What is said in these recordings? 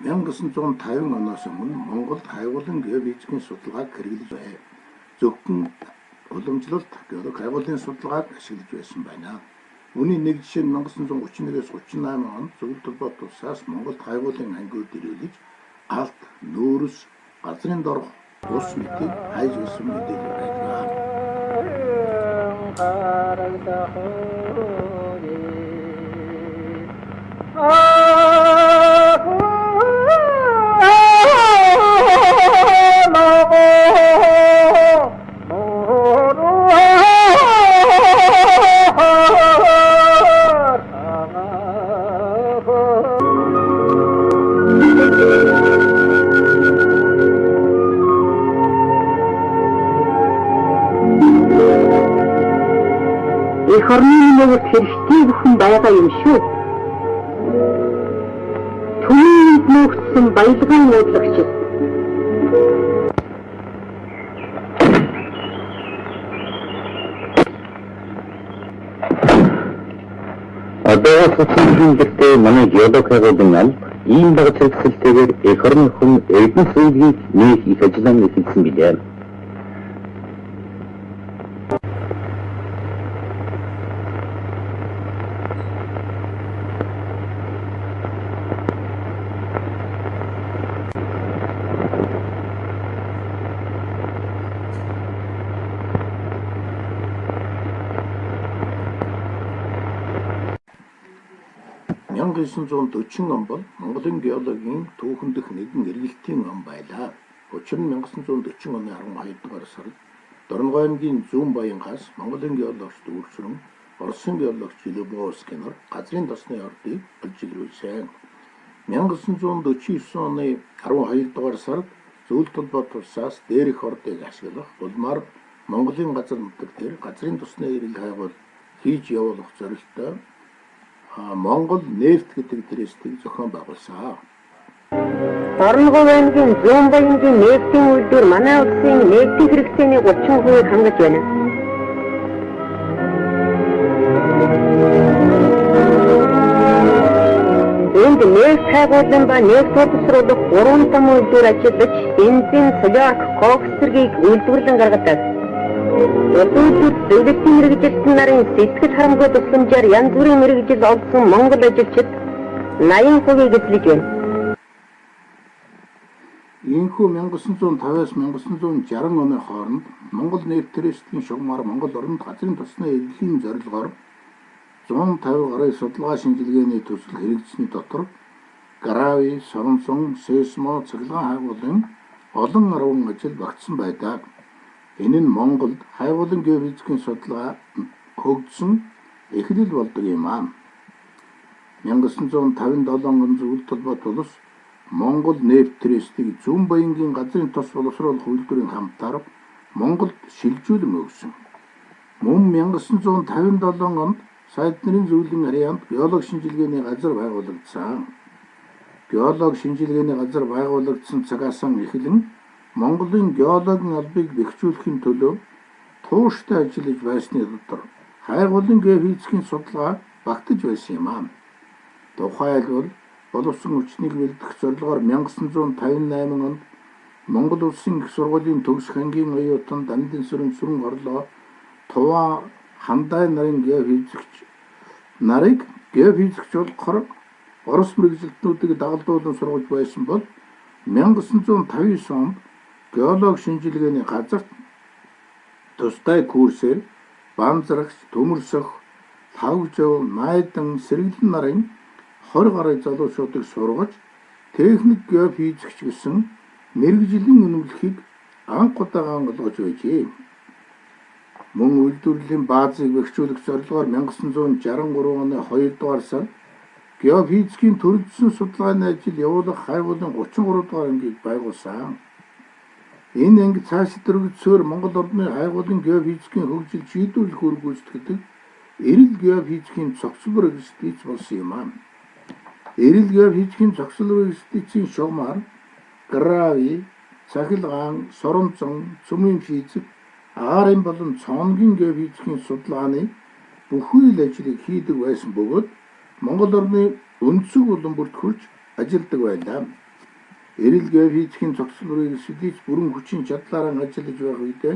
1950 оноос өмнө Монголд хайгуулын геофизикийн судалгааг хэрэглэж байв. Зөвхөн уламжлалт геолог хайгуулын судалгааг ашиглаж байсан байна. Үүний нэг жишээ нь 1931-ээс 38 онд Зөвлөлт Холбоот улсаас Монголд хайгуулын ангиуд ирүүлж алт, нүүрс, газрын доорх ус мэтийг хайж байсан мэдээлэл байдаг. Харагдах. Эх орны нөвөрт хэрэгтэй бүхэн байгаа юм шүү. Түүний нөхцсөн баялгаан нүүдлагчид. Одоо суцсан гэртээ манай геолог хайгуулын алба ийм баг зэрэгцэлтэйгээр эх орны хүн Эрдэнэс уугийн нэг их ажиллаан эхэлсэн билээ. «1940 он бол Монголын геологийн түүхэн дэх нэгэн эргэлтийн он байлаа. Учир нь 1940 оны 12 дугаар сард Дорногов аймгийн Зүүн Баянгаас Монголын геологч дүүрсрэн Оросын геологч Любовский нар газрын тосны ордыг олж илрүүлсэн. 1949 оны 12 дугаар сард Зөвлөлт Холбоот улсаас дээрх ордыг ашиглах улмаар Монголын газар нутаг дээр газрын тосны эрэл хайгуул хийж явуулах зорилттой Монгол нефть гэдэг трестийг зохион байгуулсан. Дорногов аймгийн Зүүн Баянгийн нефтийн үйлдвэр манай улсын нефтийн хэрэгцээний 30%-ийг хангаж байна. Энд нефть хайгуулан ба нефть боловсруулах гурван том үйлдвэр ажиллаж, бензин, солиорк, кокс зэргийг үйлдвэрлэн гаргадаг. Улс зөвлөлтийн мэргэжилтэн нарын сэтгэл харамгүй тусламжаар янз бүрийн мэргэжил олсон монгол ажилчид 80%-ийг эзлэж байна. Ийнхүү 1950-аас 1960 оны хооронд Монгол нефть трестийн шугамар Монгол оронд газрын тосны эргэлийн зорилгоор 150 гаруй судалгаа шинжилгээний төсөл хэрэгжсэний дотор грави, соронзон, сейсмо, цахилгаан хайгуулын олон арван ажил багтсан байдаг. Энэ нь Монголд хайгуулын геофизикийн судалгаа хөгжсөн эхлэл болдог юм аа. 1957 он Зөвлөлт Холбоот улс Монгол нефть трестийг Зүүн Баянгийн газрын тос боловсруулах үйлдвэрийн хамтаар Монголд шилжүүлэн өгсөн. Мөн 1957 онд сайд нарын зөвлөлийн харьяанд геолог шинжилгээний газар байгуулагдсан. Геолог шинжилгээний газар байгуулагдсан цагаас эхлэн Монголын геологийн албыг бэхжүүлэхийн төлөө тууштай ажиллаж байсны дотор хайгуулын геофизикийн судалгаа багтаж байсан юм аа. Тухайлбал боловсон хүчнийг бэлтгэх зорилгоор 1958 онд Монгол Улсын их сургуулийн төгс ангийн оюутан Дамдин Сүрэн Сүрэн Орлоо Туваа Хандай нарын геофизикч нарыг геофизикч болохоор Орос мэргэжилтнүүдийг дагалдуулан сургаж байсан бол 1959 онд геолог шинжилгээний газарт тусдай курсээр Банзрагч, Төмөрсөх, Лхагвжав, Найдан, Сэргэлэн нарын 20 гаруй залуучуудыг сургаж техник геофизикч гэсэн мэргэжлийн үнэмлэхийг анх удаага олгож байжээ. Мөн үйлдвэрлэлийн баазыг бэхжүүлэх зорилгоор 1963 оны 2 дугаар сард геофизикийн төрөлжсөн судалгааны ажил явуулах хайгуулын 33 дугаар ангийг байгуулсан. Энэ анги цаашид өргөжсөөр Монгол орны хайгуулын геофизикийн хөгжил шийдвэрлэх үүрэг гүйцэтгэдэг эрэл геофизикийн цогцлбор экспедиц болсон юм аа. Эрэл геофизикийн цогцлбор экспедицийн шугамар грави, цахилгаан, соронзон, цөмийн физик, агаарын болон цооногийн геофизикийн судалгааны бүхий л ажлыг хийдэг байсан бөгөөд Монгол орны өнцөг улам бүрт хүрч ажилладаг байлаа. Эрэл геофизикийн зохицол экспедиц бүрэн хүчин чадлаараа ажиллаж байх үедээ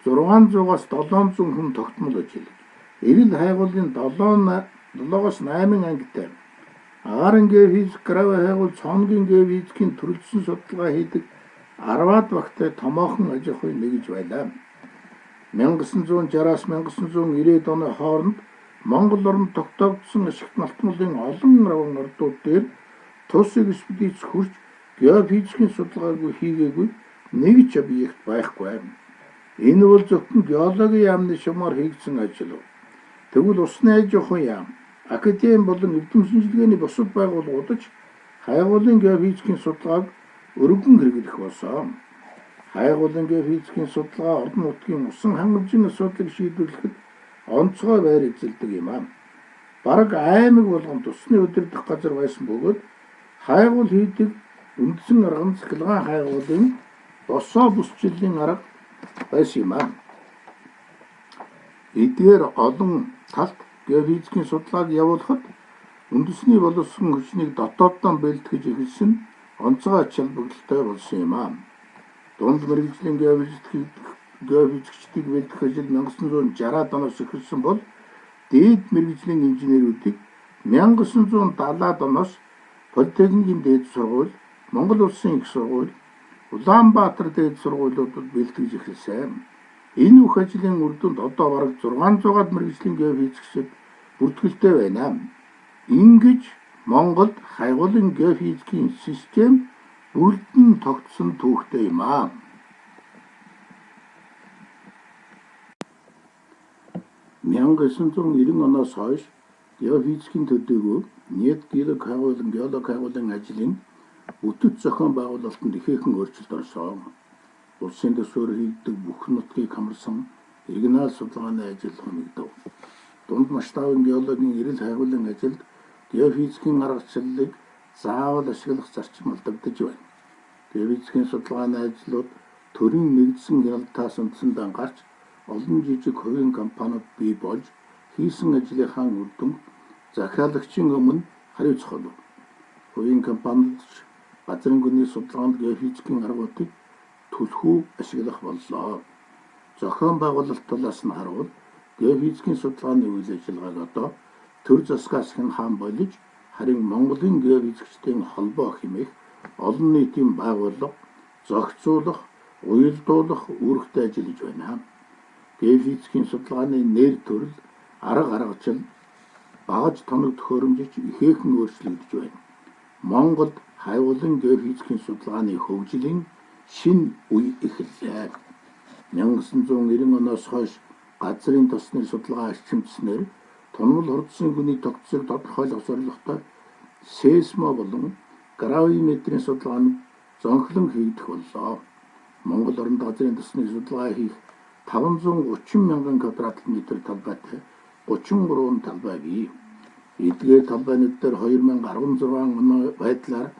600-аас 700 хүн тогтмол ажиллаж, эрэл хайгуулын 7-оос 8 ангитай агаарын геофизик, грави хайгуул, цооногийн геофизикийн төрөлжсөн судалгаа хийдэг 10-аад багтай томоохон аж ахуй нэгж байлаа. 1960-аас 1990-ад оны хооронд Монгол оронд тогтоогдсон ашигт малтмалын олон раван ардууд дээр тус экспедиц хүрч геофизикийн судалгаагүй хийгээгүй нэг ч объект байхгүй. Энэ бол зөвхөн геологийн яамны шумаар хийгдсэн ажил. Тэгвэл усны аж ахуйн яам, академи болон эрдэм шинжилгээний бусад байгууллагууд ч хайгуулын геофизикийн судалгааг өргөн хэрэглэх болсон. Хайгуулын геофизикийн судалгаа орон нутгийн усан хангамжийн асуудлыг шийдвэрлэхэд онцгой байр эзэлдэг юм аа. Бараг аймаг болгонд усны удирдах газар байсан бөгөөд хайгуул хийдэг үндсэн арга нь цахилгаан хайгуулын босоо бүсчиллийн арга байсан юм аа. Эдгээр олон талт геофизикийн судалгааг явуулахад үндэсний боловсон хүчнийг дотооддоо бэлтгэж эхэлсэн нь онцгой ач холбогдолтой болсон юм аа. Дунд мэргэжлийн геофизикчдыг бэлтгэх ажил 1960-аад оноос эхэлсэн бол дээд мэргэжлийн инженерүүдийг 1970-аад оноос Политехникийн дээд сургууль, Монгол Улсын их сургууль, Улаанбаатар дээд сургуулиудад бэлтгэж эхэлсэн. Энэ бүх ажлын үр дүнд одоо бараг 600-аад мэргэжлийн геофизикчид бүртгэлтэй байна. Ингэж Монголд хайгуулын геофизикийн систем бүрдэн тогтсон түүхтэй юм аа. 1990 оноос хойш геофизикийн төдийгүй нийт геолог хайгуулын ажлын бүтэц зохион байгуулалтанд ихээхэн өөрчлөлт орсон. Улсын төсвөөр хийгддэг бүх нутгийг хамарсан регионал судалгааны ажил хөнөгдөв. Дунд масштабын геологийн эрэл хайгуулын ажилд геофизикийн аргачлалыг заавал ашиглах зарчим алдагдаж байна. Геофизикийн судалгааны ажлууд төрийн нэгдсэн хяналтаас үндсэндээ гарч олон жижиг хувийн компаниуд бий болж хийсэн ажлынхаа үр дүнг захиалагчийн өмнө хариуцах болов. Хувийн компаниуд ч газрын гүний судалгаанд геофизикийн аргуудыг түлхүү ашиглах боллоо. Зохион байгуулалт талаас нь харвал геофизикийн судалгааны үйл ажиллагааг одоо төр засгаас хэн хаан болж харин Монголын геофизикчдийн холбоо хэмээх олон нийтийн байгууллага зохицуулах, уялдуулах үүрэгтэй ажиллаж байна. Геофизикийн судалгааны нэр төрөл, арга аргачлал, багаж тоног төхөөрөмж ихээхэн өөрчлөгдөж байна. Монголд хайгуулын геофизикийн судалгааны хөгжлийн шинэ үе эхэллээ. 1990 оноос хойш газрын тосны судалгаа эрчимжсэнээр тунамал хурдсан гүний тогтцыг тодорхойлох зорилготой сейсмо болон гравиметрийн судалгаанд зонхлон хийгдэх боллоо. Монгол оронд газрын тосны судалгаа хийх 530 мянган квадрат метр талбайтай 33 талбай бий. Эдгээр талбайнууд дээр 2016 оны байдлаар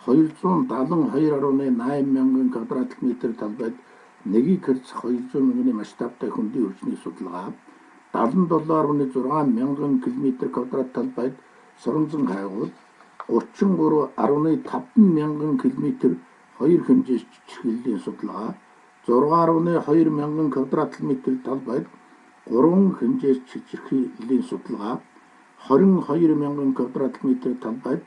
272.8 мянган квадрат метр талбайд нэгийг хэрцэх 200 мянганы масштабтай хөндийн хүчний судалгаа, 77.6 мянган км квадрат талбайд суранзан хайгуул, 33.5 мянган км хоёр хэмжээс чиглэлийн судалгаа, 6.2 мянган квадрат метр талбайд 3 хэмжээс чиглэлийн судалгаа, 22 мянган квадрат метр талбайд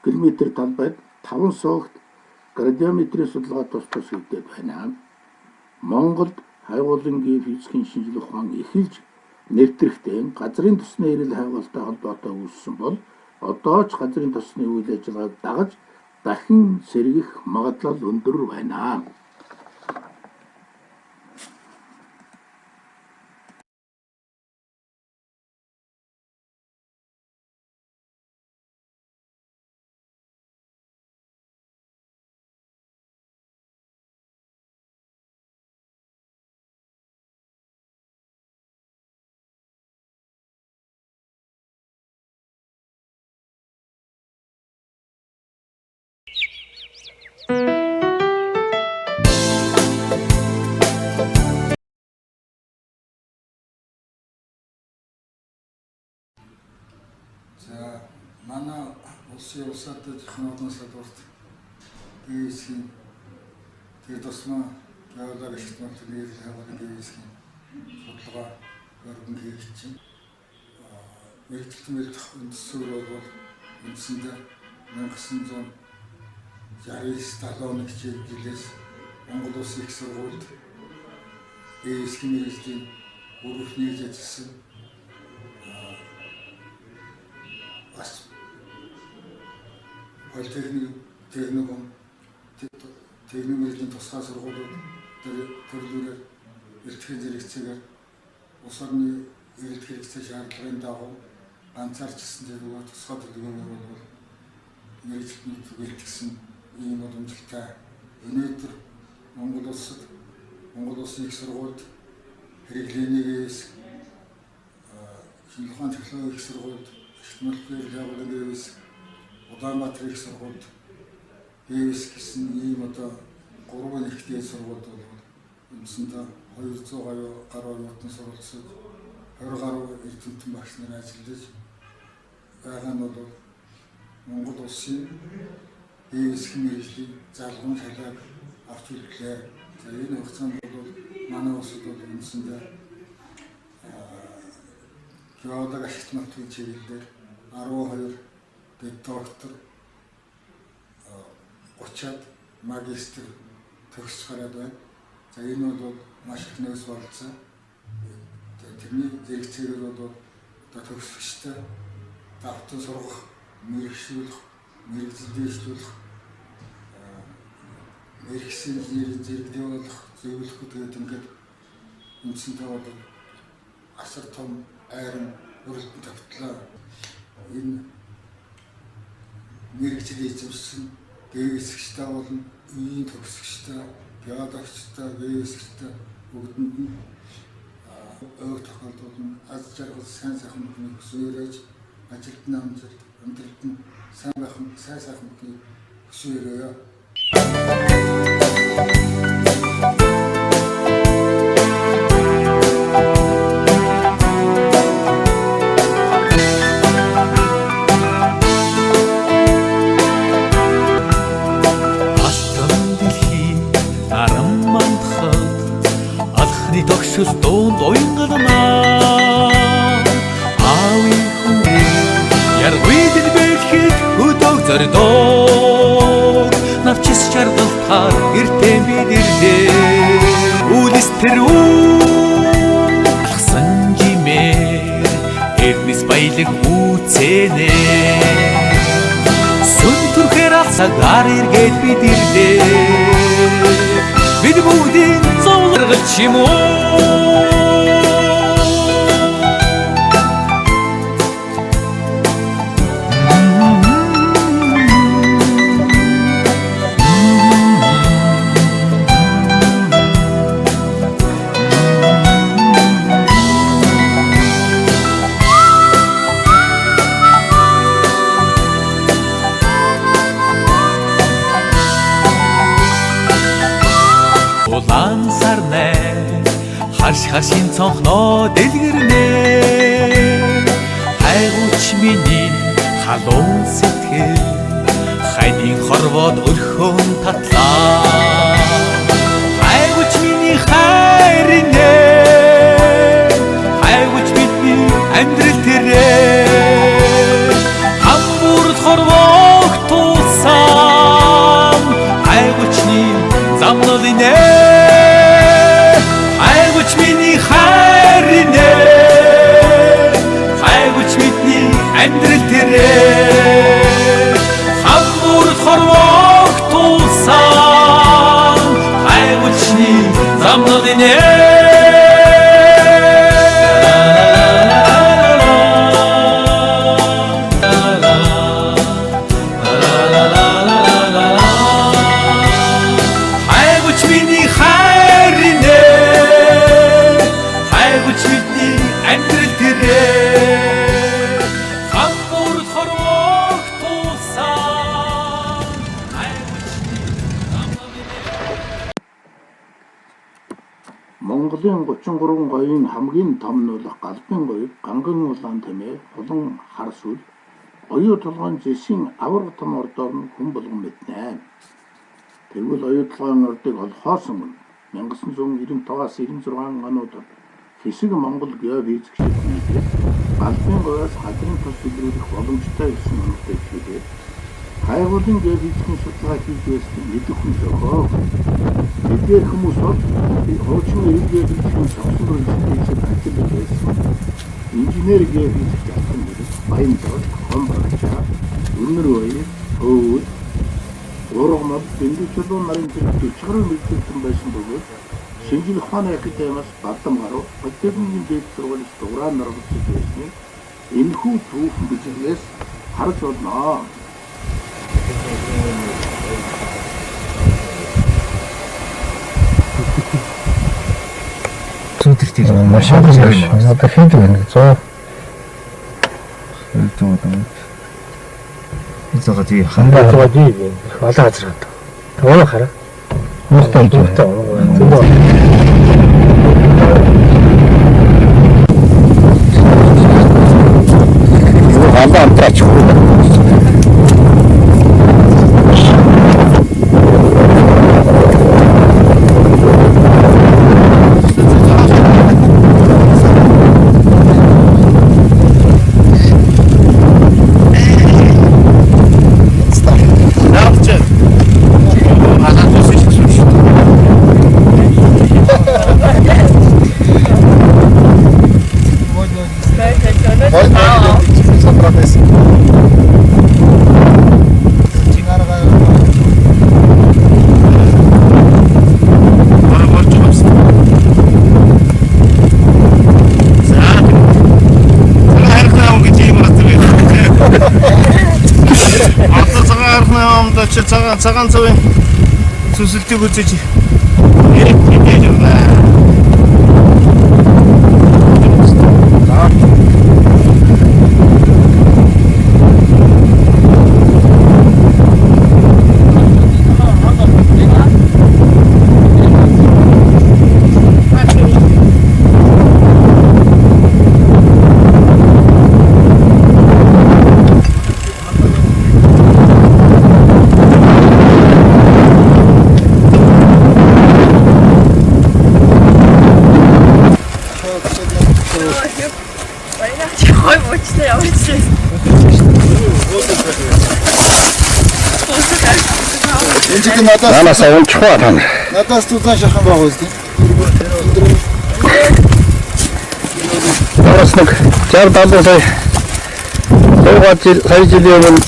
километр талбайд 5 согт градиометрийн судалгаа тус тус хийгдээд байна. Монголд хайгуулын геофизикийн шинжлэх ухаан эхэлж нэвтрэхдээ газрын тосны эрэл хайгуултай холбоотой үүссэн бол одоо ч газрын тосны үйл ажиллагааг дагаж дахин сэргэх магадлал өндөр байна. За манай улсын улсаатай технологийн салбарт ГЭС-ийн тэр тусмаа геолог ашигт нийлэл хайгуулын ГЭС-ийн судалгаа өргөн хийгдсэн. Мэргэжилтэн бэлдэх үндэс суурь бол үндсэндээ 1969 70 жилээс Монгол Улсын их сургуульд ГЭС-ийн мэргэжлийн гүрвэх нээж ажилласан. Бас политехник техникум техник мэргэжлийн тусгай сургуулиуд төрлөөрөө бэлтгэх зэрэгцээгээр улс орны эрэлт хэрэгцээ шаардлагын дагуу ганцаарчилсан зэрэгээр тусгай төлөвлөгөөгөөр бол мэргэжилтнүүд бэлтгэсэн ийм уламжлалтай. Өнөөдөр Монгол улсад Монгол Улсын их сургуульд хэрэглээний ГЭС, шинжлэх ухааны технологийн их сургуульд, технологийн байгууллагын ГЭС, Улаанбаатар их сургуульд ГЭС гэсэн ийм одоо 3 ихтэй сургуульд бол үндсэндээ 200 гаруй оюутан суралцаж 20 гаруй эрдэмтэн багш нар ажиллаж байгаа нь бол Монгол улсын ГЭС мэргэжлийн залгуун шалгааг авч ирлээ. За энэ хугацаанд бол манай улсад бол үндсэндээ геолог ашигт нутгийн чиглэлээр 12 дэд доктор 30-аад магистр төгсөж гараад байна. За энэ бол маш их нөөц болцсон. Тэрний зэрэгцээгээр бол одоо төгсөгчтэй давтан сургах, мэргэшүүлэх, мэргэжил дэвшлүүлэх, мэргэсэн инженерийн зэрэг болох, зөвлөх гэдэг ингээд үндсэндээ бол асар том айран өрөлтөн тогтлоо. Энэ мэргэжил эзэмшсэн ГЭС-гчтэй болон үеийн төгсөгчтэй, геологчтой, ГЭС-гчтэй бүгдэнд нь ойг тохиолдолд нь аз жаргал сайн сайхан бүхнийг хүсэн өрөөж, ажилд нь амжилт, амьдралд нь сайн байхан, сайн сайхан бүхнийг хүсэн өрөөе. Алтан дэлхий арам мандахад алхны тогшил дунд уянгалнаа. Аавын хүн яргүй дэлбэлэхэд хөдөг зордог. Навчис жаргалтаар гэртээ бид ирлээ. Үлс тэр алхсан жимээр эрдэнэс баялаг үүцэнэ. Сүн төрхээр алсагаар эргээд бид ирлээ. Бид бүгдийн зовлон юм уу? Улаан сарнай харш хашийн цонхноо дэлгэрнэ. Хайгууч миний халуун сэтгэл хайдын хорвоод өрхөн татлаа. Хайгууч миний хайрнэ. Хайгууч бидний амьдрал тэрэ. Хамбурд хорвоох тулсан хайгуучны замнал инэ. Хайгууч миний хайрнэ. Хайгууч бидний амьдрал тэрэ. Хамбурд хорвоох тулсан хайгуучны замнал инэ. Хайгууч миний хайрнэ. Хайгууч бидний амьдрал тэрэ. Хамбурд хорвоох тулсан хайгуучны замнал инэ. Монголын 33 говийн хамгийн том нь болох Галбын говь, Ганган улаан тэмээ, Хулан хар сүл, Оюу толгойн зэсийн аварга том ордоор нь хүн болгон мэднэ. Тэгвэл Оюутолгойн ордыг олохоос өмнө 1995-аас 96 онууд хэсэг Монгол геофизикчид нийлээд Галбын говьоос газрын тос илрүүлэх боломжтой гэсэн онолтой итгэлээр хайгуулын геофизикийн судалгаа хийж байсныг мэдэх хүн зохиов. Эдгээр хүмүүс бол хуучин эрэг геофизикийн цогсон бүрэлдэхүүнээр ажиллаж байсан инженер геофизикч Алтан Гэрэл, Баян-Зовлон, Хомбогчаа, Үнэр Баяр, Өвөл, Ургамал, Дэндүү Чулуун нарын зэрэг 40 гаруй мэргэжилтэн байсан бөгөөд Шинжлэх ухааны академиас Бадам гаруй политехникийн дээд сургуулиас дугуйран оролцож байсныг энэхүү түүхэн бичлэгээс харж болно. Маш их. Одоо хэд вэ? 100 100 100 тий хандаа 100 тий олон газар хандаа. Тэгвэл хараа. Нухтай нухтай. Зөндөө. Хандаа амтраач. Цагаан цавын сүсэлтийг үзэж хэрэг хідээж байна. Надаас унчихваа та. Надаас тузан шахан баг үстэй. Надаас нэг 60 70 сая дуугаа жил сая жилийн өмнө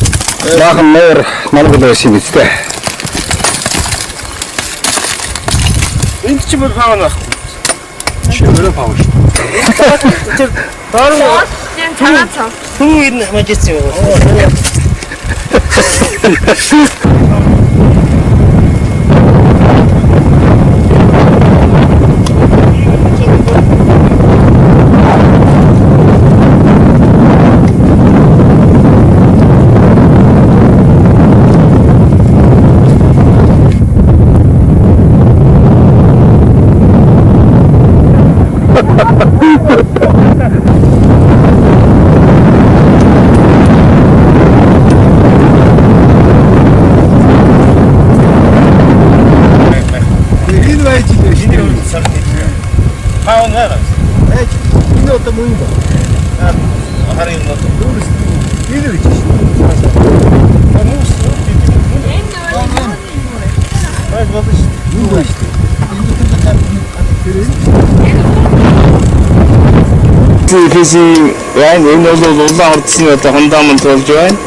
баахан нуур намгал байсан юм биз дээ. Энд чи бүр пав нах. Чи өөрөө пав шүү. Тэр доор цагаан цав. Хүн ирнэ мажицсан юм. Энэ байж лээ. Энэ пав наа. Байж. Энэ одоо мөн юм ба. Харин юм уу? Энэ гэж шин. Хүмүүс байж болно шүү. Юу байж шүү. Энэ дотор тэр энэ. Физик байна. Энэ бол улаан хурцны одоо фундамент болж байна.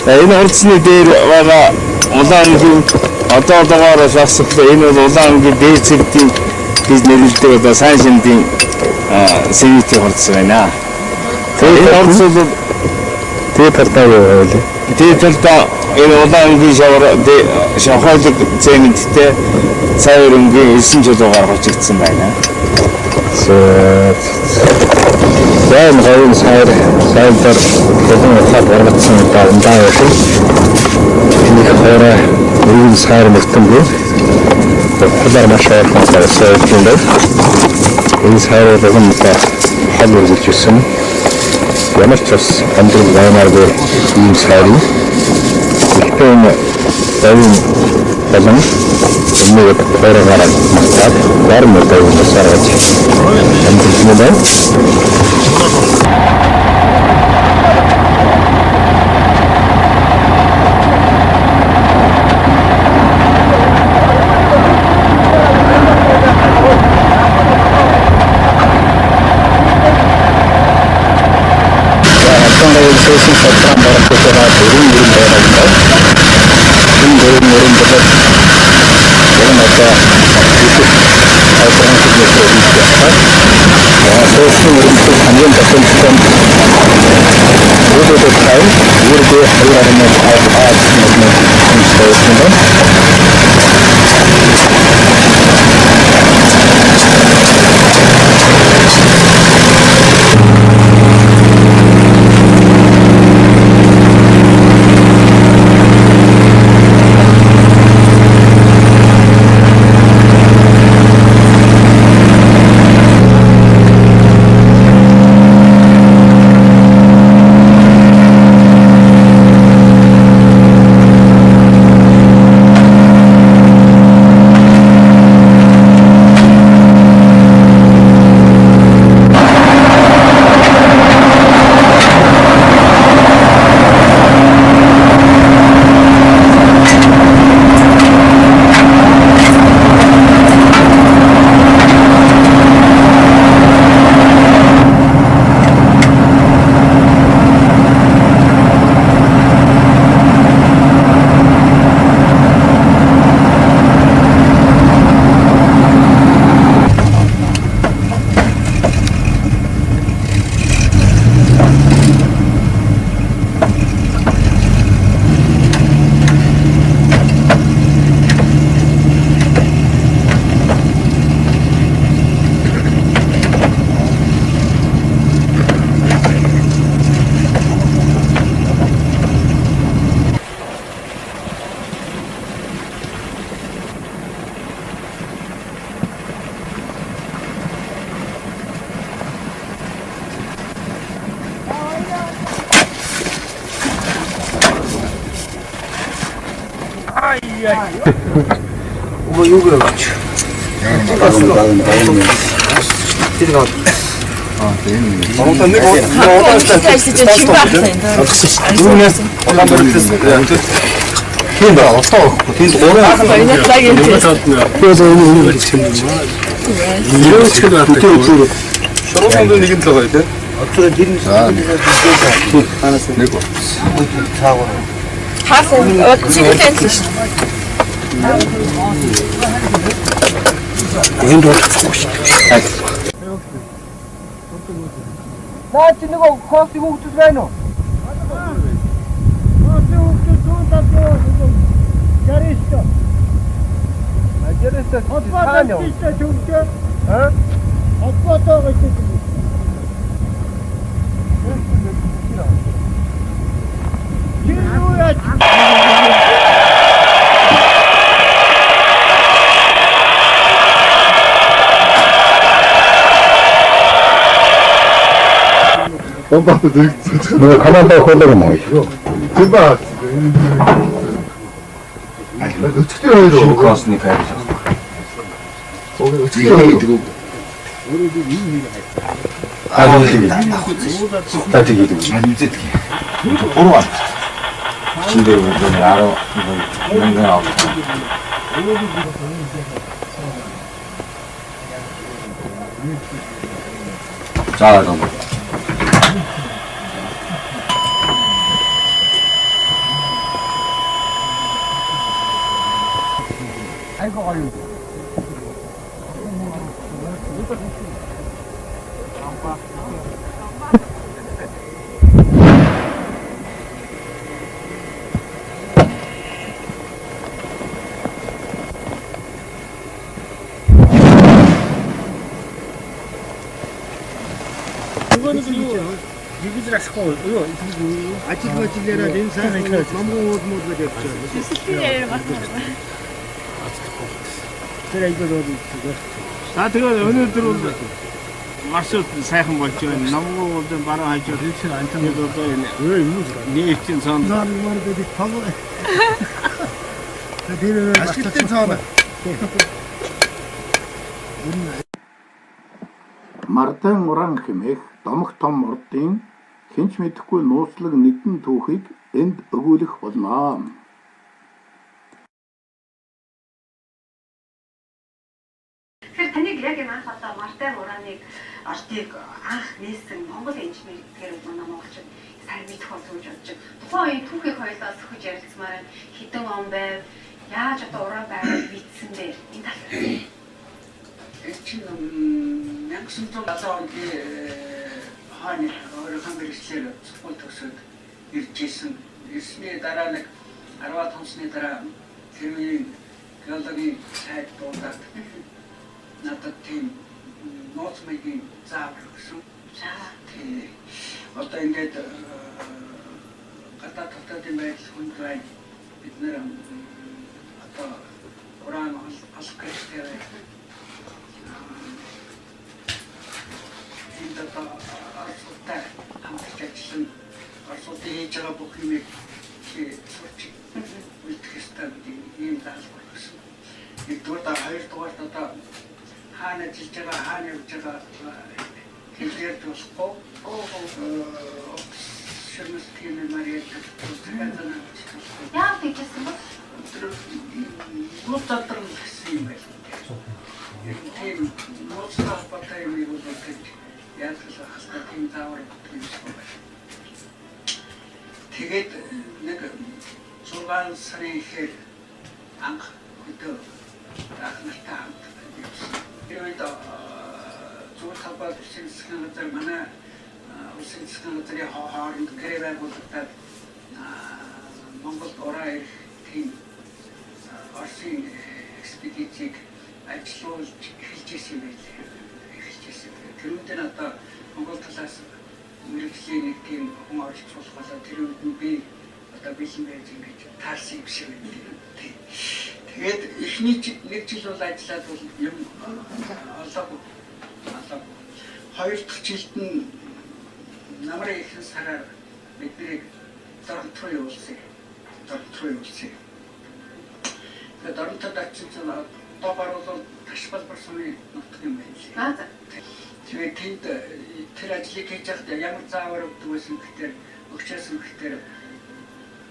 Энэ хурцны дээр байгаа улаан өнгийн одоо одоогоор шахсахлаа. Энэ бол улаан өнгийн дээд цэгтийн гэж нэрлэдэг одоо сайн шимдийн сэвитийн хурц байна. Энэ хурц бол Тэгээ талдаа юу вэ? тэгээ талдаа энэ улаан өнгийн шавар шавхайлаг цементтэй цайвар өнгийн элсэн чулуугаар хучигдсан байна. За энэ говийн сайр сайлдар болон ухаад гаргацсан одоо ундаа байсан. Энийг хоорой өргөн сайр мөртөнгүй. Ухлаар маш ойрхон байсан юм байна. Энэ сайр болон одоо хол үргэлж ирсэн. Ямар ч бас амьдрал гаймааргүй ийм сайр юм. Гэхдээ энэ давийн болон өмнөд хойрогоор мартаад зарим давийн бусаарч амьдарч байна. Суусан шатран барагдаж байгаа дөрвөн өрөм байрал байна. Энэ дөрвөн өрөм бол яг нь одоо 56 км хийх явцаар. Суусан өрөмтөг хамгийн боломжтой нь 4.5, 2.2.5 А гэсэн нэг юм байна. Энд болохгүй шүү. Наа чи нөгөө кофтыг өгдөг байна уу? Кофтыг өгдөг зүүн талд жаристэ. Жаристэ холбоотой төвлөө. А? Холбоотой гэж хэлдэг. Чи юу яаж Нөгөө командо хуулаг юм уу? Тийм ба. Өчигдөр хоёр Кросны файр. Өчигдөр хоёр. Аа тэгээд үзээд. Гурван аа. Чин дээр бол 10 мянган авах. За гоо. Айгаа гоё. Ажил мажилаараа энэ сайн номгон ууд мууд гэж явж байгаа. Тэр айгүй доо. За тэгээд өнөөдөр бол Маршрут сайхан болж байна. Номгоо уулын баруун хажуу одоо энэ нефтийн цоон. Ашигтай цоон. Мартен Уран хэмээх домогт том ордын хэн ч мэдэхгүй нууцлаг нэгдэн түүхийг энд өгүүлэх болно. Тэгэхээр таныг яг энэ анх одоо Мартен Ураныг ордыг анх нээсэн Монгол инженер гэдгээр манай монголчууд сайн мэдэх болов гэж бодож байна. Тухайн үеийн түүхийг хоёулаа сөхөж ярилцмаар байна. Хэдэн он байв? Яаж одоо уран байгуул бичсэн бэ? Энэ талаар. Энэ чинь 1970 онд би хааны оройн мэргэжлээр сургууль төгсөөд ирж исэн. Ирсний дараа нэг 15 сарын дараа тэр үеийн геологийн сайд дуудаад надад тийм нууц маягийн заавар өгсөн. Тий. Одоо ингээд гадаад дотоодын байдал хүнд байна. Бид нэр одоо уран олох хэрэгтэй байна. Энд одоо Оросуудтай хамтарч ажиллана. Оросуудын хийж байгаа бүх юмыг чи сурч үлдэх ёстой гэдэг ийм даалгавар өгсөн. Нэгдүгээр, хоёрдугаарт одоо хаана ажиллаж байгаа, хаана явж байгаа хэлээр болохгүй. Ширмэс тийм юм ярьж захиа занаа авч болохгүй. Яагаад тэгжсэн бэ? Тэр нууц задрал гэсэн юм байна. Тийм нууцтай холбоотой юмыг бол тэгж яаж л хастай тийм заавар өгдөг юм шиг байна. Тэгээд нэг 6 сарын ихээр анх хөдөө ах нартай хамт явсан. Тэр үед Зүйл холбоот улсын засгийн газар манай улсын засгийн газрын хооронд гэрээ байгуулагдаад Монголд ураа ирэх тийм Оросын экспедицийг ажиллуулж эхэлж ирсэн юм байлээ. Эхэлж ирсэн. Тэр үед нь одоо Монгол талаас мэргэжлийн нэг тийм хүн оролцуулах болоо тэр үед нь би одоо бэлэн байж ингэж таарсан юм шиг байна. Тэгээд эхний нэг жил бол ажиллаад бол юм олоогүй. Хоёр дахь жилд нь намрын ихэнх сараар бидний Доронт руу явуулсан. Доронт руу явуулсан. Тэгээд Доронтод очсон чинь одоо баруул Ташбалбар сумын нутаг юм байна. Тэгээд тэнд тэр ажлыг хийж байхад ямар заавар өгдөг байсан гэхээр өгчээсэн гэхээр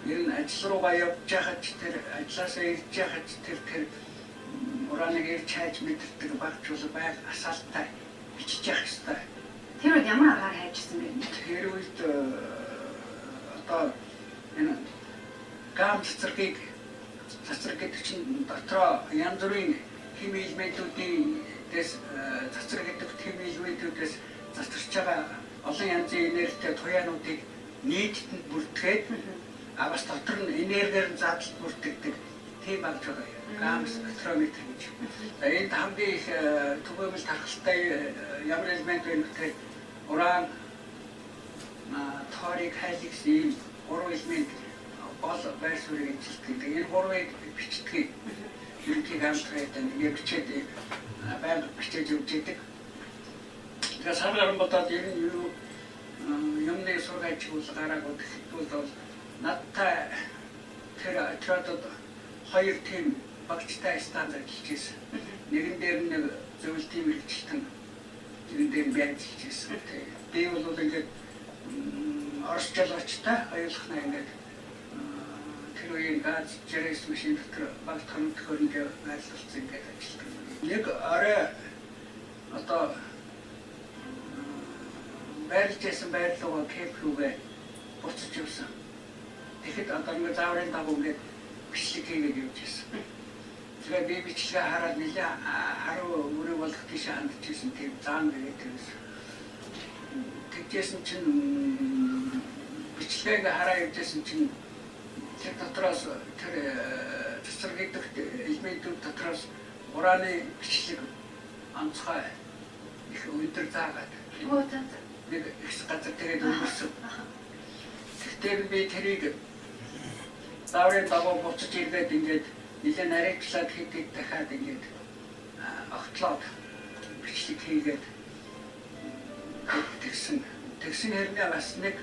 ер нь ажил руугаа явж байхад ч тэр ажлаасаа ирж байхад ч тэр урааныг ирж хайж мэддэг багч бол байг асаалттай бичиж явах ёстой. Тэр үед ямар аргаар хайжсан бэ? Тэр үед одоо энэ гам цацрагийг цацраг гэдэг чинь дотроо янз бүрийн хими элементүүдийн дэс цацраг гэдэг хими элементүүдээс цацарч байгаа олон янзын энергитэй туяануудыг нийтэд бүртгээд а бас дотор нь энергиэр нь задлалт бүртгэдэг тийм багж байгаа. Гам спектрометр гэж. За энд хамгийн их түгээмэл тархалтай ямар элемент вэ гэхээр уран, торик, хайликс ийм гурван элемент гол байр суурийг эзэлдэг. Энэ гурвыг бичдэг. Ерөнхий гамтраад нэг бичээд байнга бичээж явж идэг. Тэгээ сар гарan бодоод ер нь юу юмны сургаач бол гараагүй тэгвэл бол надтай тэр отрядод хоёр тийм багчтай станц ажиллаж байсан. Нэгэн дээр нэг зөвлөлтийн мэргэжилтэн, нэгэн дээр би ажиллаж байсан. Би бол ингээд Орос жалгачтай хоёулахнаа ингээд тэр үеийн газ 69 машин дотор багт хамт хөрөнгө байрлуулсан ингээд ажилладаг. Нэг орой одоо байрлаж байсан байрлалгаа кемп рүүгээ буцаж явсан. Тэгэхэд одоо ингээд зааврын дагуу ингээд бичлэг хийгээд явж байсан. Тэгээ би бичлэгээ хараад нэлээ харуу өрөө болох тийшээ хандж ирсэн тийм заан гэдэг байсан. Тэгжсэн чинь бичлэгээ хараа явж байсан чинь тэр дотроос тэр цэцэг гэдэг элементүүд дотроос ураны бичлэг онцгой их өндөр заагаад нэг их газар тэгээд өнгөрсөн. Тэгэхээр би тэрийг зааврын дагуу буцаж иргээд ингээд нэлээ нарийвчлаад хэд хэд дахиад ингээд огтлоод бичлэг хийгээд Тэгсэн тэгсэн хэрнээ бас нэг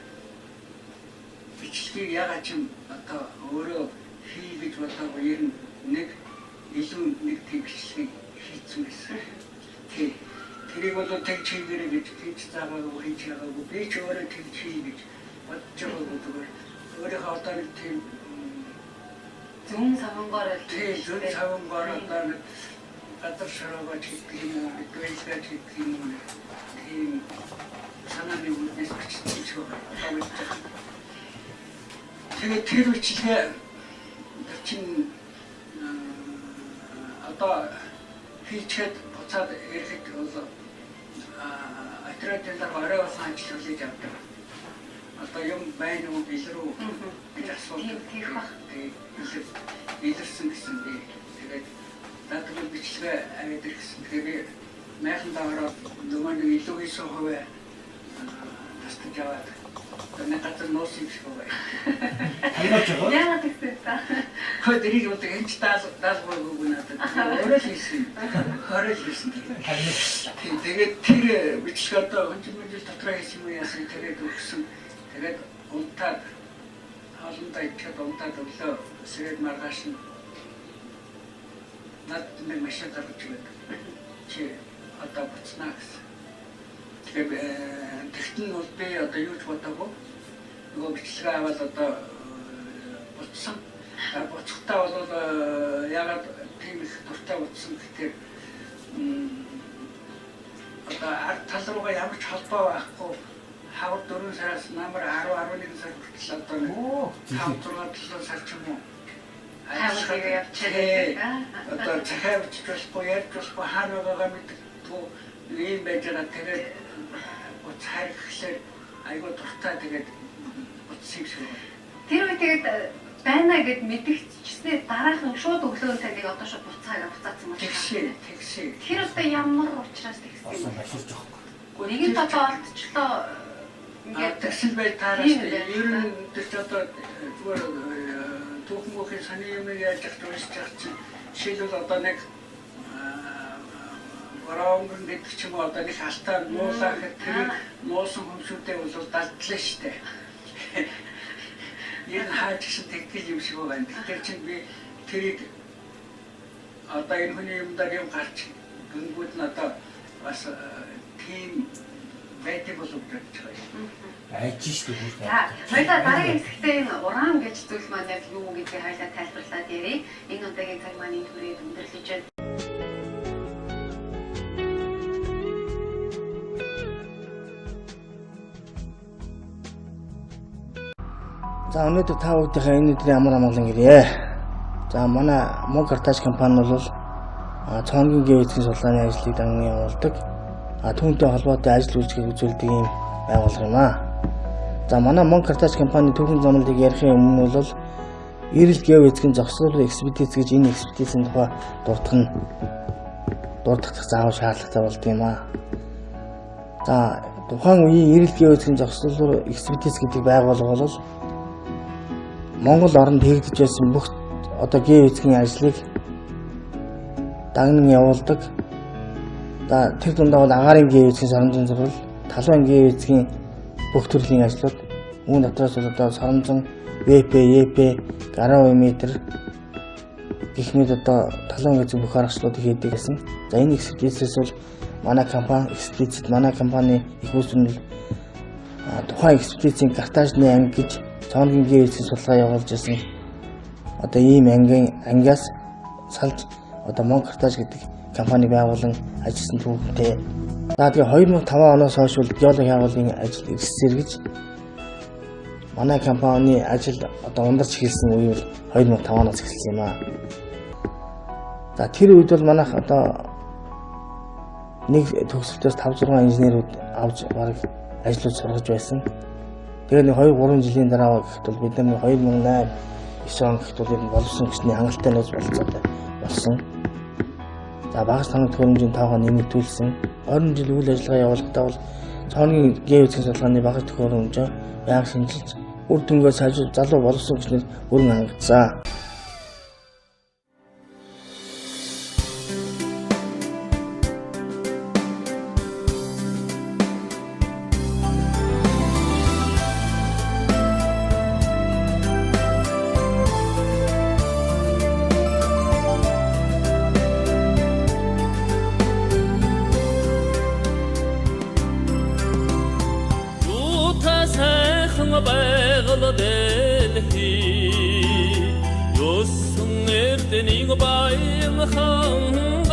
бичлэгийг ягаад ч юм одоо өөрөө хий гэж бодоогүй ер нь нэг илүү нэг тийм бичлэгийг хийцэн байсан. Тий. Тэрийг бол тэгж хийгэрэй гэж тэгж заагаагүй хийж байгаагүй. Би ч өөрөө тэгж хий гэж бодож байгаагүй зүгээр өөрийнхөө одоо нэг тийм зүүн савангоор тий зүүн савангоор одоо нэг газар шороогоо хийдэг юм уу, гэдвэлгээ хийдэг юм уу тийм санааны үүднээс бичсэн юм шиг байна. Одоо мэдэж байгаа. Тэгээд тэр бичлэгээ тэр чинь одоо хийчихэд буцаад ирэхэд бол отрядын дарга орой болсон ажил хүлээж авдаг. Одоо юм байна уу, илрүү гэж асуудаг. Тийх бах. Илэрсэн гэсэн би. Тэгээд даатгал бичлэгээ аваад ирсэн. Тэгээд би майхандаа ороод нөгөө нэг илүү хийсэн хувиа тастаж аваад нэг газар нуусан юм шиг байна. Хангаж байгаа. Яагаад тэгсэн та? Хөө тэрийг одоо хэн ч даалгавргүй надад. Өөрөө л хийсэн. Өөрөө л хийсэн. Тэгээд тэр бичлэг одоо хүн жил дотроо хийсэн юм яасан тэгээд өгсөн. Тэгээд унтаад хоолндоо идэхэд унтаад өглөө сэрээд маргааш нь надад нэг машин гаргаж өгöd. Чи одоо буцнаа гэсэн. Тэгээд тэгтэн бол би одоо юу ч бодоогүй. Нөгөө бичлэгээ аваад одоо буцсан. Буцахтаа бол ягаад тийм их дуртай буцсан гэхээр одоо ард тал руугаа ямар ч холбоо байхгүй хавар 4 сараас намар 10 11 сар хүртэл одоо нэг 5 6 7 сар ч юм уу ажиллагаа явчихлаа. Одоо захиа бичиж болохгүй, ярьж болохгүй, хаана байгаагаа мэддэггүй ийм байж байгаа. Тэгээд буц харихлаар айгүй дуртай тэгээд буцсан юм шиг байна. Тэр үе тэгээд байна гэд мэдгдчихсээ дараахан шууд өглөө таныг одоо шууд буцаагаа буцаацсан байна. Тэгшээ, тэгшээ. Тэр одоо ямар учраас тэгсэн юм? Баширч байгаа. Нэг нь одоо олдчлоо ингээд тэгсэн байж таараа шүү дээ. Ер нь тэр ч одоо зүгээр түүхэн мөнхийн сони юм яаж явах уншиж явах чинь жишээлбэл одоо нэг Боронгон гэдэг ч юм уу одоо нэг алтаа нуулаа гэхэд тэр нуусан хүмүүстээ бол далдлаа шүү дээ. Ер нь хаач гэсэн тэгтгэл юм шиг байна. Тэгэхээр чинь би тэрийг одоо энэ хүний юмдаар юм гарч гингүүд нь одоо бас тийм байдаг болов гэж бодож байгаа юм. Айж шүү дээ. За, хоёлаа дараагийн хэсэгтээ энэ уран гэж зүйл маань яг юу гэдгийг хоёлаа тайлбарлаад ярив. Энэ удаагийн цаг маань энэ хүрээд өндөрлөж байна. За өнөөдөр та бүгдийнхээ энэ өдрийн амар амгалан гэрээ. За манай Мон Картаж компани бол цоонгийн геофизикийн судалгааны ажлыг данган явуулдаг. Түүнтэй холбоотой ажил үйлчлэгийг үзүүлдэг ийм байгууллага юм аа. За манай Мон Картаж компани түүхэн замналыг ярихын өмнө бол эрэл геофизикийн зогсоолын экспедиц гэж энэ экспедицийн тухай дурдах нь дурдах заавал шаардлагатай болдог юм аа. За тухайн үеийн эрэл геофизикийн зогсоолын экспедиц гэдэг байгууллага бол Монгол оронд хийгдэж байсан бүх одоо геофизикийн ажлыг дагнан явуулдаг. За тэр дундаа бол агаарын геофизикийн соромжийн зурвал, талбайн геофизикийн бүх төрлийн ажлууд, үүн дотроос бол одоо соромжин, ВП, ЕП, гарометр гэх мэт одоо талбайн геофизик бүх аргачлалуудыг хийдэг гэсэн. За энэ экспедицээс бол манай компани экспедицэд манай компани их үүсвэр нь тухайн экспедицийн Картажны анги гэж цоонгийн геофизикийн судалгаа явуулж байсан. Одоо ийм ангиас салж одоо Мон Картаж гэдэг компани байгуулан ажилласан түүхтэй. За тэгээ 2005 оноос хойш бол геологи байгууллагын ажил эргэсээр гэж манай компани ажил одоо ундарч эхэлсэн үе бол 2005 оноос эхэлсэн юм аа. За тэр үед бол манайх одоо нэг төгсөлтөөс 5 6 инженерүүд авч бараг ажлууд сургаж байсан. Тэгээ нэг 2 3 жилийн дараа гэхэд бол бид нар 2008 9 он гэхэд бол энэ боловсон хүчний хангалттай нөөц болцоотой болсон. За багас танаг төхөөрөмжийн тоогоо нэмэгдүүлсэн. 20 жил үйл ажиллагаа явуулахдаа бол цоонгийн геофизикийн судалгааны багас төхөөрөмжөө байнга шинжилж үр дүнгээ сайжруулж залуу боловсон хүчнэр өрн хангагдсан. Ута сайхан байгаль дэлхий. Ёсон эрдэнийн баян хан.